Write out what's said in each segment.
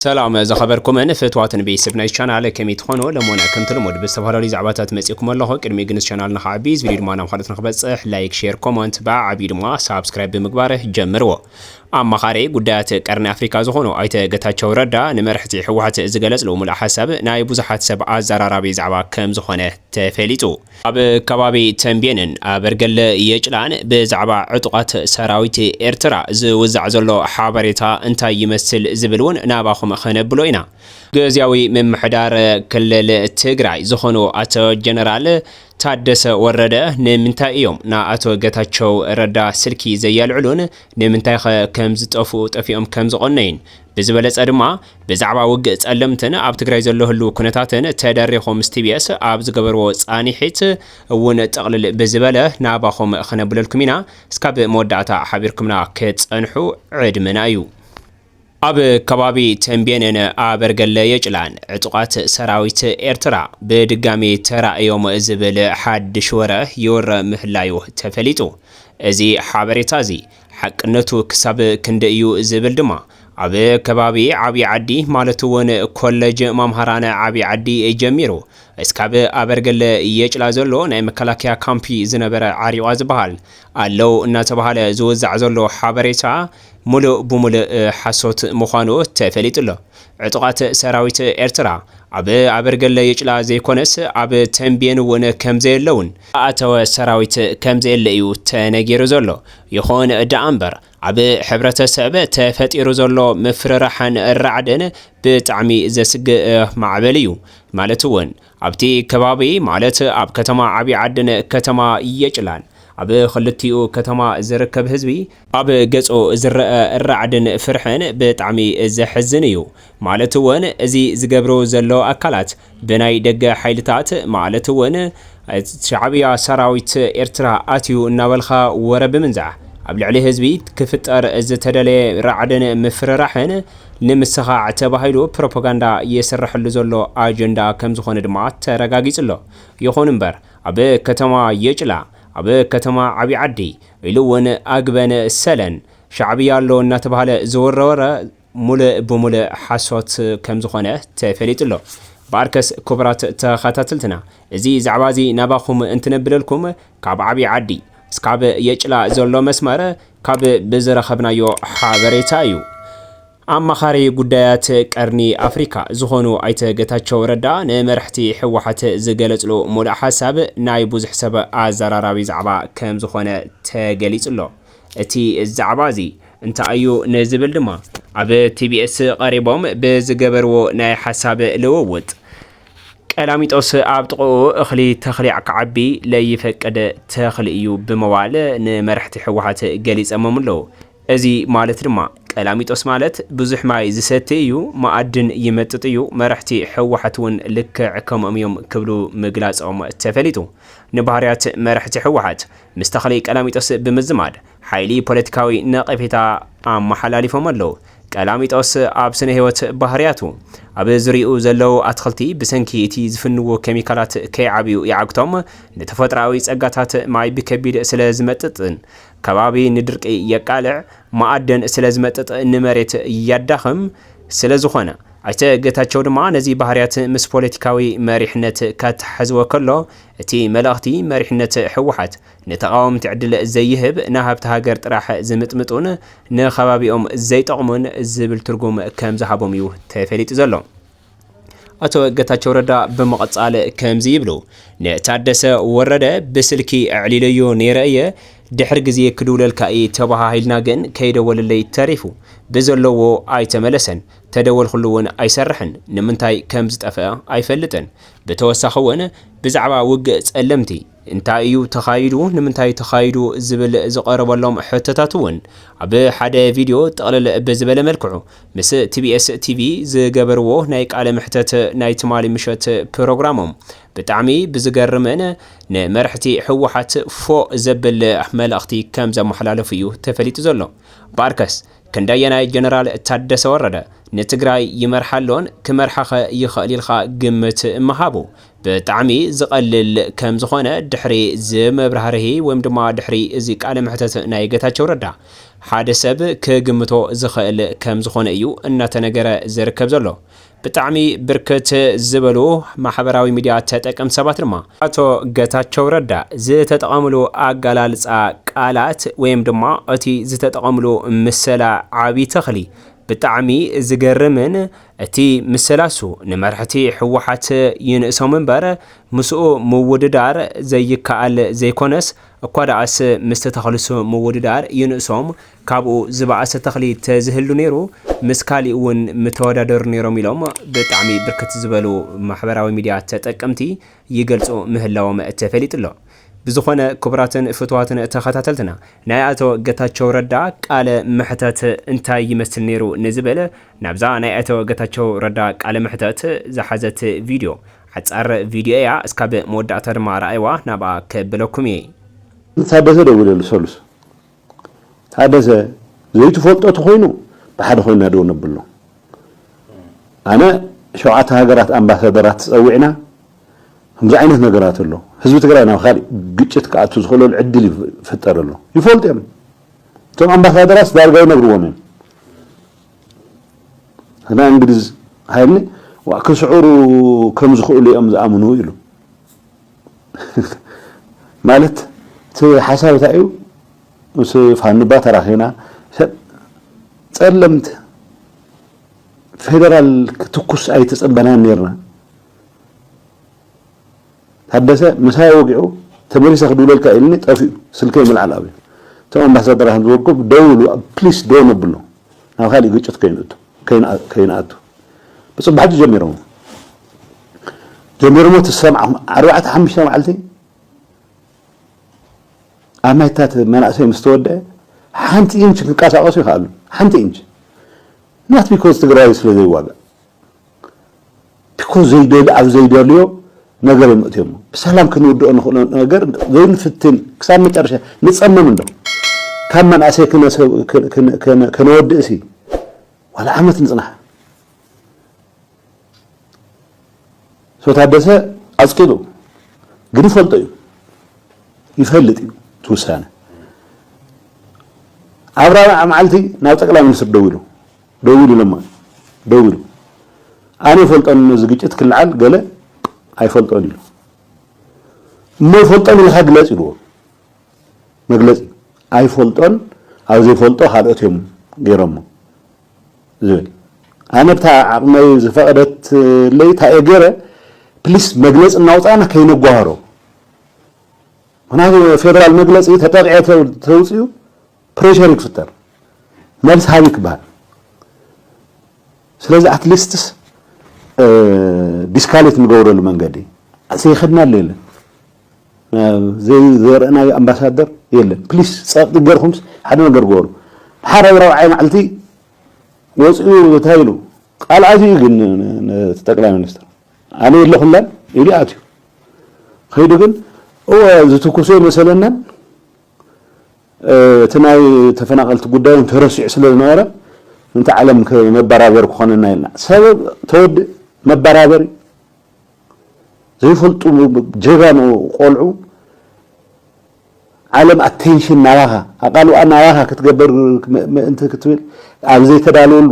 ሰላም ዝኸበርኩምን ፍትዋትን ቤተሰብ ናይ ቻናል ከመይ ትኾኑ? ለሞና ከምቲ ልሙድ ብዝተፈላለዩ ዛዕባታት መፂእኩም ኣለኹ። ቅድሚ ግን ቻናል ንኸዓቢ እዚ ቪዲዮ ድማ ናብ ካልኦት ንክበፅሕ ላይክ፣ ሼር፣ ኮመንት ብዓቢ ድማ ሳብስክራይብ ብምግባር ጀምርዎ። ኣማኻሪ ጉዳያት ቀርኒ ኣፍሪካ ዝኾኑ ኣይተ ገታቸው ረዳ ንመራሕቲ ህወሓት ዝገለፅሉ ሙሉእ ሓሳብ ናይ ብዙሓት ሰብ ኣዘራራቢ ዛዕባ ከም ዝኾነ ተፈሊጡ። ኣብ ከባቢ ተንቤንን ኣበርገለ የጭላን ብዛዕባ ዕጡቓት ሰራዊት ኤርትራ ዝውዛዕ ዘሎ ሓበሬታ እንታይ ይመስል ዝብል እውን ናባኹም ኸነብሎ ኢና። ግዝያዊ ምምሕዳር ክልል ትግራይ ዝኾኑ ኣቶ ጀነራል ታደሰ ወረደ ንምንታይ እዮም ንኣቶ ገታቸው ረዳ ስልኪ ዘያልዕሉን ንምንታይ ኸ ከም ዝጠፍኡ ጠፊኦም ከም ዝቐነዩን ብዝበለጸ ድማ ብዛዕባ ውግእ ጸለምትን ኣብ ትግራይ ዘሎ ህልው ኩነታትን ተደሪኾም ምስ ቲ ቢ ኤስ ኣብ ዝገበርዎ ጻኒሒት እውን ጥቕልል ብዝበለ ናባኹም ኸነብለልኩም ኢና። እስካብ መወዳእታ ሓቢርኩምና ክትጸንሑ ዕድመና እዩ። ኣብ ከባቢ ተንቤንን ኣበርገለ የጭላን ዕጡቓት ሰራዊት ኤርትራ ብድጋሚ ተራእዮም ዝብል ሓድሽ ወረ ይወረ ምህላዩ ተፈሊጡ። እዚ ሓበሬታ እዚ ሓቅነቱ ክሳብ ክንደይ እዩ ዝብል ድማ ኣብ ከባቢ ዓብዪ ዓዲ ማለት እውን ኮለጅ መምሃራን ዓብዪ ዓዲ ጀሚሩ እስካብ ኣበርገለ የጭላ ዘሎ ናይ መከላከያ ካምፒ ዝነበረ ዓሪቋ ዝበሃል ኣለው እናተባሃለ ዝውዛዕ ዘሎ ሓበሬታ ሙሉእ ብሙሉእ ሓሶት ምዃኑ ተፈሊጡ ኣሎ። ዕጡቓት ሰራዊት ኤርትራ ኣብ ኣበርገለ የጭላ ዘይኮነስ ኣብ ተንቤን እውን ከም ዘየለውን ኣተወ ሰራዊት ከም ዘየለ እዩ ተነጊሩ ዘሎ። ይኹን ደኣ እምበር ኣብ ሕብረተሰብ ተፈጢሩ ዘሎ ምፍርራሕን ራዕድን ብጣዕሚ ዘስግእ ማዕበል እዩ። ማለት እውን ኣብቲ ከባቢ ማለት ኣብ ከተማ ዓብዪ ዓድን ከተማ የጭላን ኣብ ክልቲኡ ከተማ ዝርከብ ህዝቢ ኣብ ገጹ ዝረአ ራዕድን ፍርሕን ብጣዕሚ ዘሕዝን እዩ። ማለት እውን እዚ ዝገብሩ ዘሎ ኣካላት ብናይ ደገ ሓይልታት ማለት እውን ሻዕብያ ሰራዊት ኤርትራ ኣትዩ እናበልካ ወረ ብምንዛሕ ኣብ ልዕሊ ህዝቢ ክፍጠር ዝተደለየ ራዕድን ምፍርራሕን ንምስኻዕ ተባሂሉ ፕሮፓጋንዳ የስርሐሉ ዘሎ ኣጀንዳ ከም ዝኾነ ድማ ተረጋጊጹ ኣሎ። ይኹን እምበር ኣብ ከተማ የጭላ፣ ኣብ ከተማ ዓብዪ ዓዲ ኢሉ እውን ኣግበን ሰለን ሻዕብያ ኣሎ እናተባህለ ዝወረወረ ሙሉእ ብሙሉእ ሓሶት ከም ዝኾነ ተፈሊጡ ኣሎ። በኣርከስ ክቡራት ተኸታተልትና እዚ ዛዕባ እዚ ናባኹም እንትነብለልኩም ካብ ዓብዪ ዓዲ እስካብ የጭላ ዘሎ መስመር ካብ ብዝረኸብናዮ ሓበሬታ እዩ። ኣማኻሪ ጉዳያት ቀርኒ ኣፍሪካ ዝኾኑ ኣይተ ገታቸው ረዳ ንመራሕቲ ህወሓት ዝገለጽሉ ሙሉእ ሓሳብ ናይ ብዙሕ ሰብ ኣዘራራቢ ዛዕባ ከም ዝኾነ ተገሊጹ ኣሎ። እቲ ዛዕባ እዚ እንታይ እዩ ንዝብል ድማ ኣብ ቲ ቢ ኤስ ቀሪቦም ብዝገበርዎ ናይ ሓሳብ ልውውጥ ቀላሚጦስ ኣብ ጥቕኡ እኽሊ ተኽሊዕ ክዓቢ ለይፈቅድ ተኽሊ እዩ ብምባል ንመራሕቲ ህወሓት ገሊጸሞም ኣለዉ። እዚ ማለት ድማ ቀላሚጦስ ማለት ብዙሕ ማይ ዝሰቲ እዩ፣ መኣድን ይመጥጥ እዩ፣ መራሕቲ ህወሓት እውን ልክዕ ከምኦም እዮም ክብሉ ምግላጾም ተፈሊጡ። ንባህርያት መራሕቲ ህወሓት ምስ ተኽሊ ቀላሚጦስ ብምዝማድ ሓይሊ ፖለቲካዊ ነቐፌታ ኣመሓላሊፎም ኣለዉ። ቀላሚጦስ ኣብ ስነ ህይወት ባህርያቱ ኣብ ዙሪኡ ዘለዉ ኣትኽልቲ ብሰንኪ እቲ ዝፍንዎ ኬሚካላት ከይዓብዩ ይዓግቶም፣ ንተፈጥሮኣዊ ጸጋታት ማይ ብከቢድ ስለ ዝመጥጥን ከባቢ ንድርቂ የቃልዕ፣ መኣድን ስለ ዝመጥጥ ንመሬት ያዳኽም ስለ ዝኾነ ኣይተ ገታቸው ድማ ነዚ ባህርያት ምስ ፖለቲካዊ መሪሕነት ከተሓዝዎ ከሎ እቲ መልእኽቲ መሪሕነት ህወሓት ንተቓወምቲ ዕድል ዘይህብ ንሃብቲ ሃገር ጥራሕ ዝምጥምጡን ንኸባቢኦም ዘይጠቕሙን ዝብል ትርጉም ከም ዝሃቦም እዩ ተፈሊጡ ዘሎ። ኣቶ ገታቸው ረዳ ብምቕጻል ከምዚ ይብሉ፣ ንታደሰ ወረደ ብስልኪ ኣዕሊለዮ ነይረ እየ፣ ድሕሪ ግዜ ክድውለልካ እየ ተባሃሂልና ግን ከይደወለለይ ተሪፉ፣ ብዘለዎ ኣይተመለሰን፣ ተደወልኩሉ እውን ኣይሰርሕን፣ ንምንታይ ከም ዝጠፍአ ኣይፈልጥን። ብተወሳኺ እውን ብዛዕባ ውግእ ጸለምቲ እንታይ እዩ ተኻይዱ፣ ንምንታይ ተኻይዱ ዝብል ዝቐረበሎም ሕቶታት እውን ኣብ ሓደ ቪድዮ ጥቕልል ብዝበለ መልክዑ ምስ ቲ ቢ ኤስ ቲ ቪ ዝገበርዎ ናይ ቃለ መሕተት ናይ ትማሊ ምሸት ፕሮግራሞም ብጣዕሚ ብዝገርምን ንመራሕቲ ህወሓት ፎእ ዘብል መልእኽቲ ከም ዘመሓላለፉ እዩ ተፈሊጡ ዘሎ። በኣርከስ ክንደየናይ ጀነራል ታደሰ ወረደ ንትግራይ ይመርሓ ኣሎን ክመርሓኸ ይኽእል ኢልካ ግምት ምሃቡ ብጣዕሚ ዝቐልል ከም ዝኾነ ድሕሪ ዝመብራህርሂ ወይም ድማ ድሕሪ እዚ ቃለ መሕተት ናይ ጌታቸው ረዳ ሓደ ሰብ ክግምቶ ዝኽእል ከም ዝኾነ እዩ እናተነገረ ዝርከብ ዘሎ። ብጣዕሚ ብርክት ዝበሉ ማሕበራዊ ሚድያ ተጠቀምቲ ሰባት ድማ ኣቶ ጌታቸው ረዳ ዝተጠቐምሉ ኣገላልፃ ቃላት ወይም ድማ እቲ ዝተጠቐምሉ ምስላ ዓብዪ ተኽሊ ብጣዕሚ ዝገርምን እቲ ምስላሱ ንመርሕቲ ህወሓት ይንእሶም እምበር ምስኡ ምውድዳር ዘይከኣል ዘይኮነስ እኳ ደኣስ ምስቲ ተኽልሱ ምውድዳር ይንእሶም ካብኡ ዝበኣሰ ተኽሊ ተዝህሉ ነይሩ ምስ ካሊእ እውን ምተወዳደሩ ነይሮም ኢሎም ብጣዕሚ ብርክት ዝበሉ ማሕበራዊ ሚድያ ተጠቀምቲ ይገልፁ ምህላዎም ተፈሊጡ ኣሎ። ብዝኾነ ክቡራትን ፍትዋትን ተኸታተልትና ናይ ኣቶ ጌታቸው ረዳ ቃለ መሕተት እንታይ ይመስል ነይሩ ንዝብል ናብዛ ናይ ኣቶ ጌታቸው ረዳ ቃለ መሕተት ዝሓዘት ቪድዮ ሓጻር ቪድዮ እያ። እስካብ መወዳእታ ድማ ረኣይዋ ናብኣ ከብለኩም እየ። ታደሰ ደውለሉ ሰሉስ ታደሰ ዘይትፈልጦ ተኾይኑ ብሓደ ኮይና ደው ነብሎ። ኣነ ሸውዓተ ሃገራት ኣምባሳደራት ጸዊዕና ከምዚ ዓይነት ነገራት ኣሎ። ህዝቢ ትግራይ ናብ ካልእ ግጭት ክኣቱ ዝኽእለሉ ዕድል ይፍጠር ኣሎ። ይፈልጡ እዮም። እቶም ኣምባሳደራት ዳርጋ ይነግርዎም እዮም። እና እንግዲዝ ሃይኒ ክስዕሩ ከም ዝኽእሉ እዮም ዝኣምኑ ኢሉ። ማለት እቲ ሓሳብ እንታይ እዩ? ምስ ፋኑባ ተራኺብና ሰብ ጸለምት ፌደራል ክትኩስ ኣይተጸበናን ነርና። ታደሰ ምሳይ ወጊዑ ተመሊሰ ክድውለልካ ኢልኒ ጠፊኡ ስልከይ ምልዓል ኣብዩ። እቶም ኣምባሳደራት ዝወቅብ ደውሉ ፕሊስ ዶ ነብሎ ናብ ካሊእ ግጭት ከይንእቱ ከይንኣ- ከይንኣቱ ብፅባሕ ጀሚሮም ጀሚሮሞ ትሰምዓኹም ኣርባዕተ ሓሙሽተ መዓልቲ ኣብ ማይታት መናእሰይ ምስ ተወደአ ሓንቲ ኢንች ክንቀሳቀሱ ይኽኣሉ ሓንቲ ኢንች not because ትግራይ ስለ ዘይዋጋእ because ዘይደሊ ኣብ ዘይደልዮ ነገር የምእትዮሞ ብሰላም ክንውድኦ ንኽእሎ ነገር ዘይንፍትን ክሳብ መጨረሻ ንፀመም እንዶ ካብ መናእሰይ ክነሰብ- ክነ- ክነ- ክነ- ከነወድእ ሲ ዋላ ዓመት ንፅናሕ ሶ ታደሰ ኣፅቂጡ ግን ይፈልጦ እዩ ይፈልጥ እዩ እቲ ውሳነ ኣብ ራብዓ መዓልቲ ናብ ጠቅላይ ሚኒስትር ደዊሉ ደዊሉ ለማ ደዊሉ ኣነ ይፈልጦን እዚ ግጭት ክልዓል ገለ ኣይፈልጦን ኢሉ እሞ ይፈልጦን ኢልካ ግለፅ ኢልዎ መግለፂ ኣይፈልጦን ኣብ ዘይፈልጦ ካልኦት እዮም ገይሮሞ ዝብል ኣነ ብታ ዓቕመይ ዝፈቐደትለይ እንታይ እየ ገይረ ፕሊስ መግለፂ እናውፃእና ከይነጓህሮ ምክንያቱ ፌደራል መግለፂ ተጠቂዐ ተውፅኡ ፕሬሸር ክፍጠር መልስ ሃቢ ክበሃል ስለዚ ኣትሊስትስ ዲስካሌት ንገብረሉ መንገዲ ዘይኸድናሉ የለን ዘይዘረእናዮ ኣምባሳደር የለን ፕሊስ ፀቕጢ ገርኩምስ ሓደ ነገር ገበሩ ሓደ ራብዓይ መዓልቲ ወፅኡ እንታይ ኢሉ ቃል ኣትዩ ግን ጠቅላይ ሚኒስትር ኣነ የለኹላን ኢሉ ኣትዩ ከይዱ ግን እወ ዝትኩሶ ይመሰለናን እቲ ናይ ተፈናቀልቲ ጉዳይ ተረሲዑ ስለ ዝነበረ ምንታ ዓለም መበራበር ክኾነና ኢልና ሰበብ ተወድእ መበራበሪ ዘይፈልጡ ጀጋኑ ቆልዑ ዓለም ኣቴንሽን ናባኻ ኣቃልዋ ናባኻ ክትገበር ምእንቲ ክትብል ኣብ ዘይተዳለወሉ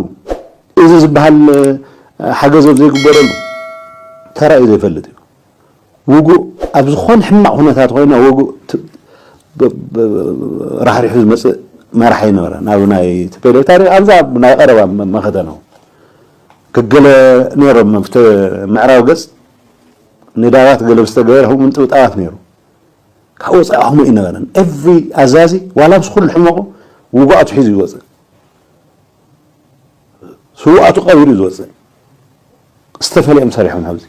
እዚ ዝበሃል ሓገዝ ኣብ ዘይግበረሉ ተራእዩ ዘይፈልጥ እዩ ውጉእ ኣብ ዝኾነ ሕማቕ ኩነታት ኮይና ውጉእ ራሕሪሑ ዝመፅእ መራሒ ነበረ ናብ ናይ ተፔሌ ታሪክ ኣብዛ ናይ ቀረባ መኸተ ነው ክገለ ነይሮም ኣብቲ ምዕራብ ገፅ ንዳባት ገለ ዝተገበረ ከምኡ ምንጥብጣባት ነይሩ ካብ ወፃኢ ከምኡ ይነበረን every ኣዛዚ ዋላ ምስ ኩሉ ሕመቑ ውጉኣቱ ሒዙ ይወፅእ ስውኣቱ ቀቢሩ ዝወፅእ ዝተፈለዮም ሰሪሖም ኣብዚ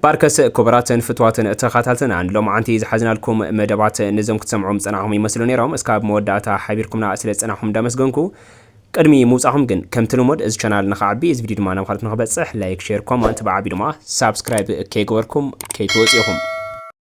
ባርከስ ክቡራትን ፍትዋትን ተኻታልትና ንሎማዓንቲ ዝሓዝናልኩም መደባት ነዞም ክትሰምዖም ዝፀናኹም ይመስሉ ነይሮም እስካብ መወዳእታ ሓቢርኩምና ስለ ዝፀናኹም እንዳመስገንኩ ቅድሚ ምውፃኹም ግን ከምቲ ልሙድ እዚ ቻናል ንኸዓቢ እዚ ቪድዮ ድማ ናብ ካልኦት ንኽበፅሕ ላይክ ሼር ኮማንት ብዓቢ ድማ ሳብስክራይብ ከይገበርኩም ከይትወፅኹም